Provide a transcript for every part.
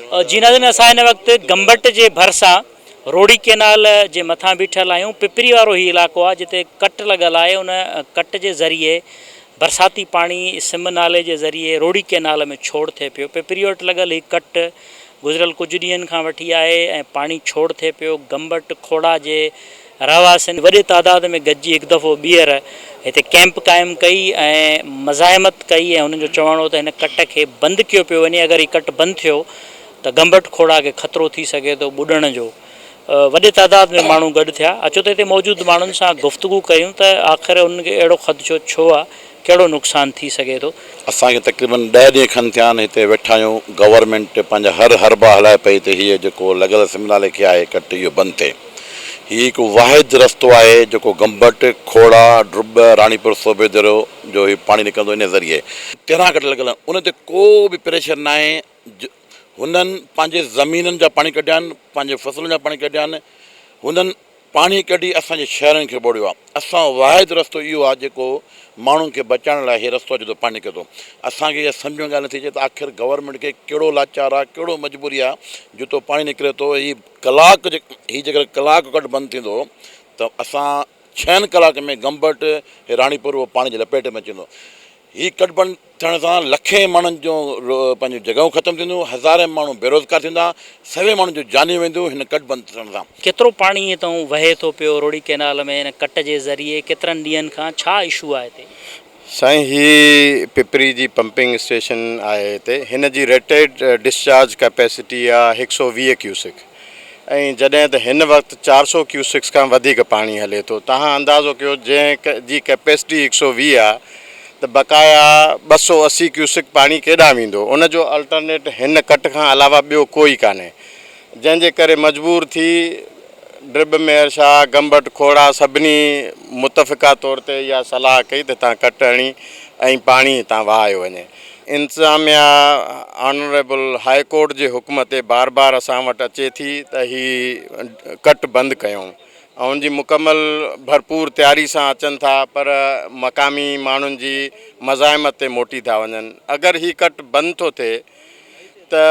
جي ناظرين اسان هن وقت گمبٽ جي ڀرسان روهڙي ڪينال جي مٿان بيٺل آهيون پپري وارو هي علائقو آهي جتي ڪٽ لڳل آهي ان ڪٽ جي ذريعي برساتي پاڻي سم نالي جي ذريعي روهڙي ڪينال ۾ ڇوڙ ٿئي پيو پپري وٽ لڳل هي ڪٽ گذريل ڪجهه ڏينهن کان وٺي آهي ۽ پاڻي ڇوڙ ٿئي پيو گمبٽ کوڙا جي رهواسين وڏي تعداد ۾ گڏجي هڪ دفعو ٻيهر هتي ڪئمپ قائم ڪئي ۽ مزاحمت ڪئي ۽ هنن جو چوڻ هو ته هن ڪٽ کي بند ڪيو پيو وڃي اگر هي ڪٽ بند ٿيو ته گمبٽ کوڙا کي خطرو ٿي سگهي ٿو ٻڏڻ جو وڏي تعداد ۾ ماڻهو گڏ ٿيا اچو ته هتي موجود ماڻهن سان گفتگو ڪيون ته آخر انهن کي اهڙو خدشو ڇو آهي ڪهڙو نقصان ٿي سگهي ٿو. اسان کي تقريبن ڏهه ڏينهن کن ٿيا آهن هتي ويٺا آهيون گورنمينٽ پنهنجا هر حربا هلائي پئي ته هيء جيڪو لڳل سم نالي کي آهي ڪٽ اهو بند ٿئي. هي هڪ واحد رستو آهي جيڪو گمبٽ، کوڙا، ڊرٻ، راڻيپور صوبيدرو جو هي پاڻي نڪرندو انهي ذريعي. 13 ڪٽ لڳل آهن ان تي ڪو به پريشر ناهي هنن پنهنجي زمينن جا پاڻي ڪڍيا آهن پنهنجي فصلن جا پاڻي ڪڍيا آهن هنن پاڻي ڪڍي اسان جي شهرن کي ٻوڙيو آهي. اسان جو واحد رستو اهو آهي جيڪو ماڻهن کي بچائڻ لاء هي رستو آهي جتو پاڻي نڪري ٿو. اسان کي اها سمجهه ۾ ڳالهه نٿي اچي ته آخر گورنمينٽ کي ڪهڙو لاچار آهي ڪهڙو مجبوري آهي جتو پاڻي نڪري ٿو هي ڪلاڪ هي جيڪڏهن ڪلاڪ کن بند ٿيندو ته اسان ڇهن ڪلاڪن ۾ گمبٽ هي راڻيپور اهو پاڻي جي لپيٽ ۾ اچي ويندو. هي ڪٽ بند ٿيڻ سان لکين ماڻهن جون پنهنجون جڳهيون ختم ٿينديون، هزارين ماڻهو بيروزگار ٿيندا، سوين ماڻهن جون جانيون وينديون هن ڪٽ بند ٿيڻ سان. ڪيترو پاڻي هتان وهي ٿو پيو روهڙي ڪئنال ۾ هن ڪٽ جي ذريعي ڪيترن ڏينهن کان ڇا اشو آهي هتي؟ سائين هي پپري جي پمپنگ اسٽيشن آهي هتي هن جي ريٽيڊ ڊسچارج ڪئپيسٽي آ هڪ سئو 20 ڪيوسڪ ۽ جڏهن ته هن وقت 400 ڪيوسڪس کان وڌيڪ پاڻي هلي ٿو تهان اندازو ڪيو جنهن جي ڪئپيسٽي 120 آ ته بقايا 280 ڪيوسڪ پاڻي ڪيڏانهن ويندو ان جو الٽرنيٽ هن ڪٽ کان علاوه ٻيو ڪوئي ڪانهي جنهن جي ڪري مجبور ٿي ڊرٻ ميهر شاهه گمبٽ کوڙا سڀني متفقه طور تي اها صلاح ڪئي ته هتان ڪٽ هڻي ۽ پاڻي هتان وهايو وڃي. انتظاميا آنريبل هاء ڪورٽ جي حڪم تي بار بار اسان وٽ اچي ٿي ته هي ڪٽ بند ڪيون ۽ ان جي مڪمل ڀرپور تياري سان اچن ٿا پر مقامي ماڻهن جي مزاحمت تي موٽي ٿا وڃن اگر هي ڪٽ بند ٿو ٿئي ته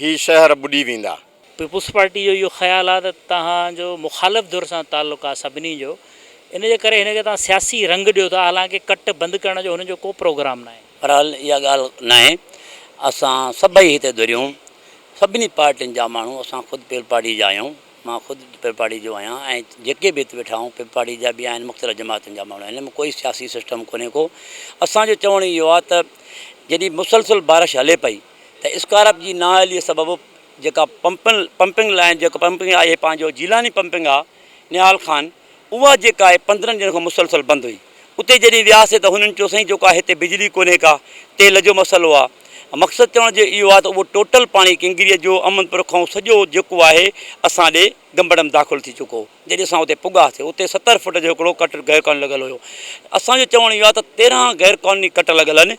هي شهر ٻڏي ويندا. پيپلز پارٽي جو اهو خيال آهي ته توهان جو مخالف ڌر سان تعلق آهي سڀني جو ان جي ڪري هن کي توهان سياسي رنگ ڏيو ٿا حالانڪه ڪٽ بند ڪرڻ جو هنن جو ڪو پروگرام ناهي. بهرحال اها ڳالهه ناهي اسان سڀئي هتي ڌريون سڀني پارٽين جا ماڻهو اسان خود پيپلز پارٽي جا آهيون مان خود پيپلز پارٽي جو آهيان ۽ جيڪي به هت ويٺا آهيون پيپلز پارٽي جا به آهن مختلف جماعتن جا ماڻهو آهن هن ۾ ڪوئي سياسي سسٽم ڪونهي ڪو اسان جو چوڻ اهو آهي ته جڏهن مسلسل بارش هلي پئي ته اسڪارپ جي نااهلي سبب جيڪا پمپنگ لائين جيڪا پمپنگ آهي پنهنجو جيلاني پمپنگ آهي نهال خان اها جيڪا آهي 15 ڏينهن کان مسلسل بند هئي اتي جڏهن وياسي ته هنن چيو سائين جيڪو آهي هتي بجلي ڪونهي ڪا تيل جو مسئلو آهي مقصد چوڻ جو اهو آهي ته اهو ٽوٽل پاڻي ڪنگريء جو احمد پور کان سڄو جيڪو آهي اسان ڏي گمبڙ ۾ داخل ٿي چڪو هو جڏهن اسان اتي پڳاسي اتي 70 فوٽ جو هڪڙو ڪٽ غير قانوني لڳل هيو اسان جو چوڻ اهو آهي ته 13 غير قانوني ڪٽ لڳل آهن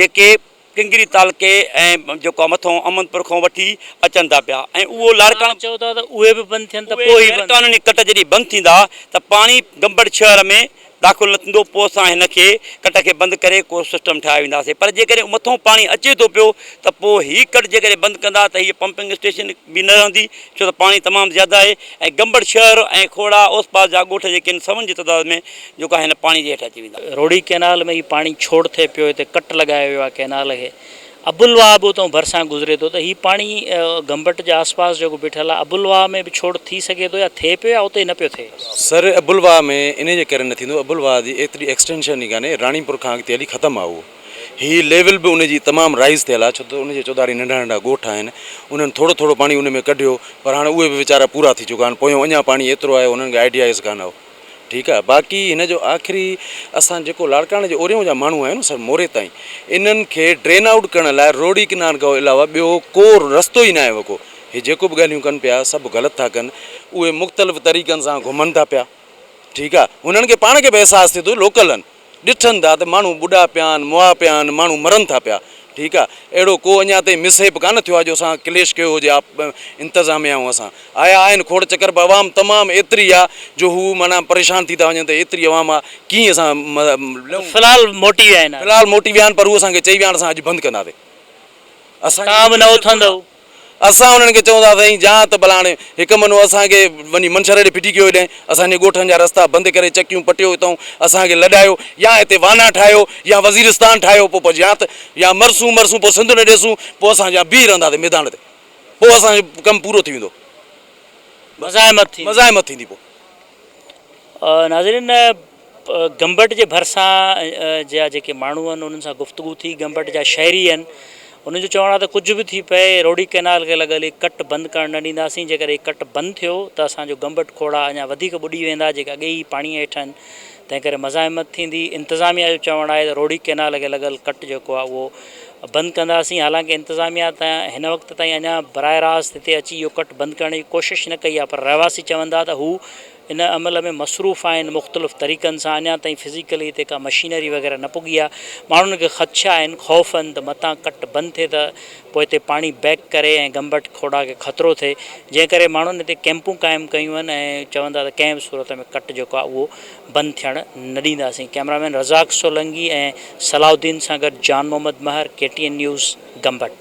جيڪي ڪنگري تعلقي ۽ جيڪو آهي مٿئون احمد پور کان وٺي اچن ٿا پيا ۽ اهو لاڙڪاڻو چئو ٿا ته اهي به بند ٿين ته پوء هي بند. غيرقانوني ڪٽ جڏهن بند ٿيندا ته پاڻي گمبٽ شهر ۾ داخل نه ٿيندو پوء اسان هن کي ڪٽ کي بند ڪري ڪو سسٽم ٺاهي وينداسين پر جيڪڏهن مٿئون پاڻي اچي ٿو پيو ته پوء هي ڪٽ جيڪڏهن بند ڪندا ته هيء پمپنگ اسٽيشن به نه رهندي ڇو ته پاڻي تمام زياده آهي ۽ گمبٽ شهر ۽ کوڙا اوس پاس جا ڳوٺ جيڪي آهن سون جي تعداد ۾ جيڪو آهي هن پاڻي جي هيٺ اچي ويندا. روهڙي ڪئنال ۾ هي پاڻي ڇوڙ ٿئي پيو هتي ڪٽ لڳايو ويو آهي ڪئنال کي ابوالواهه به اتان ڀرسان گذري ٿو ته هي پاڻي گمبٽ جي آس پاس جيڪو بيٺل آهي ابوالواهه ۾ به ڇوڙ ٿي سگهي ٿو يا ٿئي پيو يا اتي نه پيو ٿئي. سر ابوالواهه ۾ انهي جي ڪري نه ٿيندو ابوالواهه جي ايتري ايڪسٽينشن ئي ڪانهي راڻيپور کان اڳتي هلي ختم آهي اهو هي ليول به ان جي تمام رائز ٿيل آهي ڇو ته ان جي چوڌاري ننڍا ننڍا ڳوٺ آهن انهن ٿورو ٿورو پاڻي ان ۾ ڪڍيو پر هاڻي اهي به ويچارا پورا ٿي چڪا آهن پويون اڃا پاڻي ايترو آهي انهن کي آئيڊيا ئي ڪانه هو ٺيڪ آ باقي هن جو آخري اسان جيڪو لاڙڪاڻي جي اوريون جا ماڻهو آهيون نه سر موري تائين انهن کي ڊرين آئوٽ ڪرڻ لاء روهڙي ڪنار کان علاوه ٻيو ڪو رستو ئي ناهي وڪو هي جيڪو به ڳالهيون ڪن پيا سڀ غلط ٿا ڪن اهي مختلف طريقن سان گهمن ٿا پيا ٺيڪ آ هنن کي پاڻ کي به احساس ٿئي ٿو لوڪل آهن ڏٺن ٿا ته ماڻهو ٻڏا پيا آهن، مئا پيا آهن، ماڻهو مرن ٿا پيا. ٺيڪ آ اهڙو ڪو اڃا تائين مس هيپ ڪانه ٿيو آ جو اسان ڪليش ڪيو هجي آپ انتظاميا ۽ اسان آيا آهن کوڙ چڪر پر عوام تمام ايتري آ جو هو معنيٰ پريشان ٿي ٿا وڃن ته ايتري عوام آ ڪيئن اسان لهون. في الحال موٽي ويا آهن. في الحال موٽي ويا آهن پر هو اسان کي چئي ويا آهن اسان اڄ بند ڪنداسين. اسان توهان به نه اٿندؤ. اسان انهن کي چئون ٿا سائين جا ته ڀلا هاڻي هڪ منو اسان کي وڃي منڇر ڏي ڦٽي ڪيو هيڏانهن اسان جي ڳوٺن جا رستا بند ڪري چڪيون پٽيو اتئون اسان کي لڏايو يا هتي وانا ٺاهيو يا وزيرستان ٺاهيو پوء پوء يا ته يا مرسون مرسون پوء سنڌ نه ڏيسون پوء اسان يا بيهي رهنداسين ميدان تي پوء اسان جو ڪم پورو ٿي ويندو. مزاحمت ٿيندي. مزاحمت ٿيندي پوء. ناظرين گمبٽ جي ڀرسان جا جيڪي ماڻهو آهن انهن سان گفتگو ٿي گمبٽ جا شهري آهن انهن جو چوڻ آهي ته ڪجهه به ٿي پئي روهڙي ڪئنال کي لڳل هي ڪٽ بند ڪرڻ نه ڏينداسين جيڪڏهن هي ڪٽ بند ٿيو ته اسان جو گمبٽ کوڙا اڃا وڌيڪ ٻڏي ويندا جيڪي اڳي ئي پاڻي هيٺ آهن تنهن ڪري مزاحمت ٿيندي انتظاميا جو چوڻ آهي ته روهڙي ڪئنال کي لڳل ڪٽ جيڪو آهي اهو بند ڪنداسين حالانڪه انتظاميا ته هن وقت تائين اڃا براهه راست هتي اچي اهو ڪٽ بند ڪرڻ جي ڪوشش نه ڪئي آهي پر رهواسي چون ٿا ته هو ان عمل ۾ مصروف آهن مختلف طريقن سان اڃا تائين فزيڪلي هتي ڪا مشينري وغيره نه پڳي آهي ماڻهن کي خدشا آهن خوف آهن ته متان ڪٽ بند ٿئي ته پوء هتي پاڻي بيڪ ڪري ۽ گمبٽ کوڙا کي خطرو ٿئي جنهن ڪري ماڻهن هتي ڪيمپون قائم ڪيون آهن ۽ چون ٿا ته ڪنهن به صورت ۾ ڪٽ جيڪو آهي اهو بند ٿيڻ نه ڏينداسين ڪئميرا مين رزاق سولنگي ۽ صلاح الدين سان گڏ Jan Muhammad Mehar K T N news Gambat.